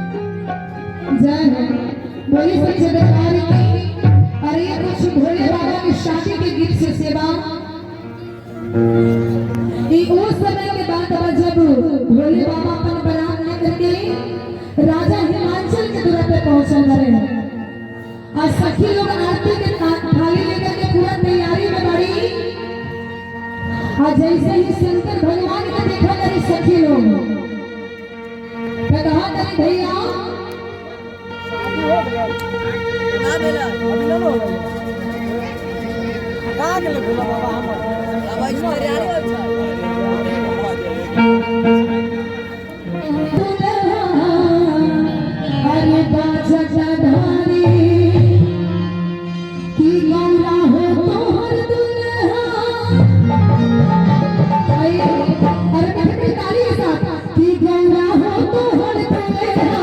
जय हो बोली सच्चे दरबार की। अरे ये कुछ भोले बाबा की शादी के गीत से सेवा ई उस समय के बात बा जब भोले बाबा अपन बारात लेकर के राजा हिमांचल के द्वार पे पहुंचल रहे और सखी लोग आरती के थाली लेकर के पूरा तैयारी में बड़ी और जैसे ही शंकर भगवान के देखा करी सखी लोग तो कहा करी भैया ना भेलै अभी ना हो का गेलै भोला बाबा हमर आवाज तैयारी होइ छै। अरे बाजा धारी की गौरा हो तोहर दुल्हा। अरे अरे बैठ ताली के साथ की गौरा हो तोहर दुल्हा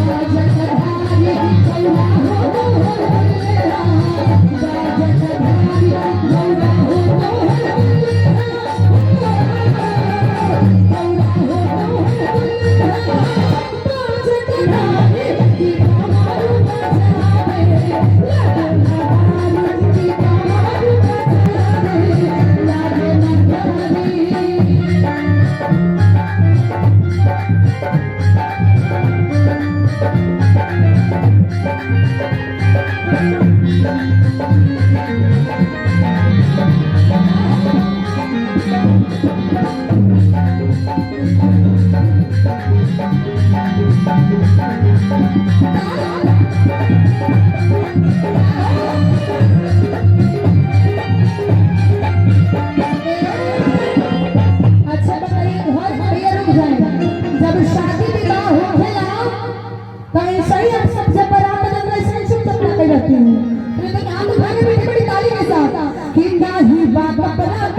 बाजा धारी गौरा हो तोहर दुल्हा बाजा धारी गौरा हो तोहर दुल्हा गौरा हो तोहर दुल्हा बाजा धारी की गौरा बजावे लगन धारी की गौरा बजावे लगन धारी। अच्छा बताइए घर भैया रुक जाए जब शादी विवाह होखेला तो ऐसा ही हम सब जब बारात में ऐसे ही चुपचाप ना रहती हूँ तो हाथ उठा के बैठे बड़ी ताली के साथ कि नाही बाप अपना